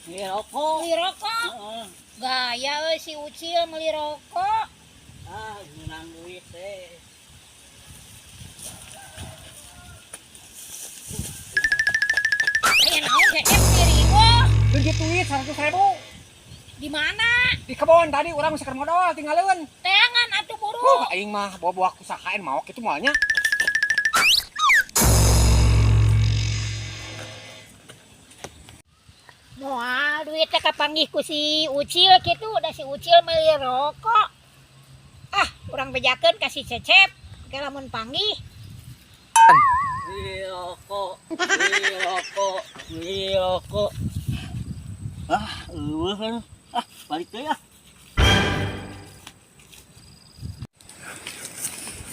Beli rokok. Beli rokok. Heeh. Gaya euy si Ucil meuli rokok. Ah, menang duit teh. Aya naon Cecep diriweuh? Duit duit 100.000. Di mana? Di kebon tadi urang geus keur modal tinggaleun. Teangan atuh buru. Aing mah bawa-bawa kusahaen maok kitu moalnya. Moal duit teh kapanggih ku si Ucil kitu, da si Ucil meuli rokok. Ah, urang bejakeun ka si Cecep, ke lamun panggih. Beli rokok, beli rokok, beli rokok. Ah, eueuh kan. Ah, balik deui ah.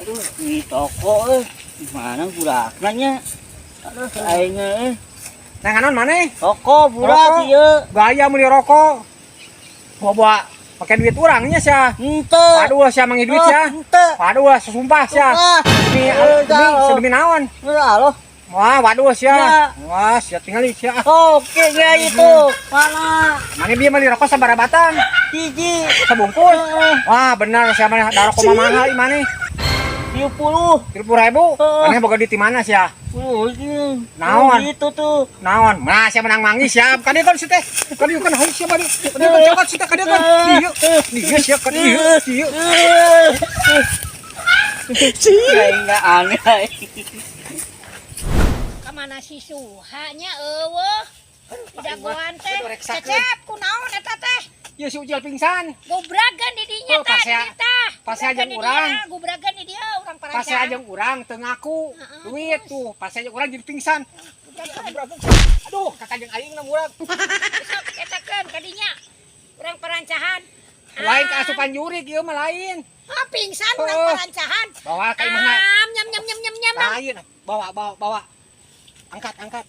Aduh, di toko euy. Di mana budakna nya? Aduh, aing euy. Nanganon maneh? Rokok budak ieu. Gaya meuli rokok. Bawa-bawa pakai duit urangnya sia. Henteu. Aduh, sia mangi duit sia. Henteu. Waduh, sumpah sia. Demi demi demi naon? Halo. Wah, waduh sia. Ya. Wah, sia tinggal sia. Oke, ya itu. Mana? Mana bieu meuli rokok sabaraha batang? Hiji. Sebungkus. Wah, benar sia maneh da rokok mah mahal maneh. 30. 30.000. Maneh boga duit di mana sia? Naon? Itu tuh. Naon? Nah, sia menang manggis sia. Ka dieu kan si teh. Ka dieu kan hayu sia balik. Ka dieu kan cokot si teh ka dieu kan. Dieu. Dieu sia ka dieu. Dieu. Enggak aneh. Ka mana si Suha nya eueuh? Jagoan teh. Cecep kunaon eta teh? Ieu si Ucil pingsan. Gubragan di dinya tah, di tah. Pase aja urang. Gubragan di dieu urang paranca. Pase aja urang teu ngaku. Duit tuh, pase aja urang jadi pingsan. Aduh, kakak jeung aing na murag. Sok etakeun ka dinya. Urang parancahan. Lain kaasupan jurig ieu mah lain. Ah, pingsan urang parancahan. Bawa ka imahna. Nyam nyam nyam nyam nyam. Lain, bawa bawa bawa. Angkat angkat.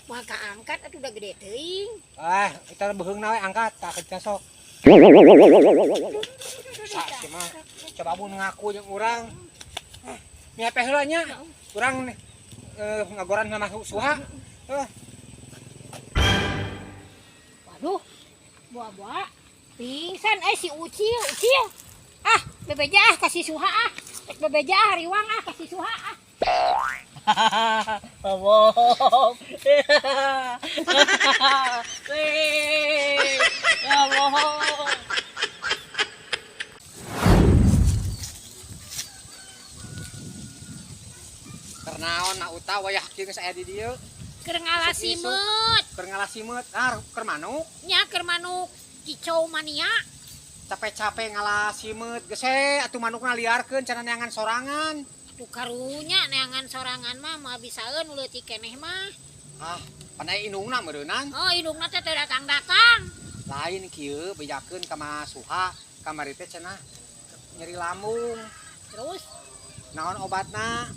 Maka angkat atuh udah gede teuing. Ah, kita beuheungna we angkat tah ka sok. Sak mah coba mun ngaku jeung urang. Miapeh heula nya. Urang ngagoran sama Suha. Waduh. Buah-buah pingsan si Ucil, Ucil. Ah, bebeja ah ka si Suha ah. Rek bebeja ah riwang ah ka si Suha ah. Bohong. Ya bohong. Kernaon na uta wayah kieu geus aya di dieu. Keur ngalah simeut. Keur ngalah simeut, ah keur manuk. Nya keur manuk kicau mania. Capek-capek ngalah simeut geus atuh manukna liarkeun cenah neangan sorangan. Tuh karunya neangan sorangan mah moal bisaeun leutik keneh mah. Ah, pandai indungna meureunnan. Oh, indungna teh teu datang-datang. Lain kieu bejakeun ka Ma Suha, kamari teh cenah nyeri lambung. Terus naon obatna?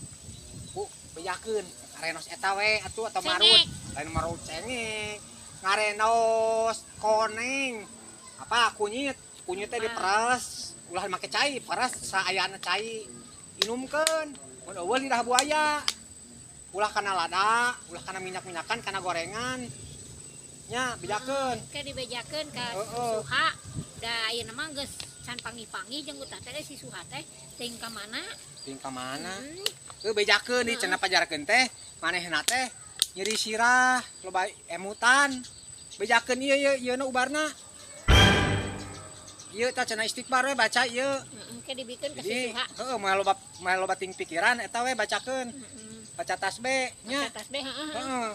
Bu, bejakeun ngarenos eta we atuh atau marut. Lain marut cengek. Ngarenos koneng. Apa kunyit? Kunyit teh diperes, ulah make cai, peres saayana cai. Inumkeun, mun eueuh lidah buaya. Ulah kana lada, ulah kana minyak-minyakan, kana gorengan. Nya, bejakeun. Ke dibejakeun ka Suha. Da ayeuna mah geus can panggih-panggih jeung utah teh si Suha teh teuing ka mana? Teuing ka mana? Heuh bejakeun di cenah pajarkeun teh, manehna teh nyeri sirah, loba emutan. Bejakeun ieu ieu ieu nu ubarna. Ieu tah cenah istighfar we baca ieu. Heeh, ke dibikeun ka si Suha. Heeh, moal loba ting pikiran eta we bacakeun. Baca tasbih nya. Baca tasbih heeh. Heeh.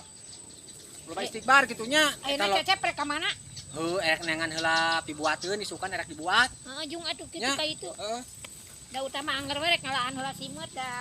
Loba istighfar kitu nya. Ayeuna Cecep rek ka mana? Heuh, erek neangan heula pibuateun isukan erek dibuat. Heeh, jung atuh kitu ka itu. Heeh. Da utama angger we rek ngalaan heula simeut da.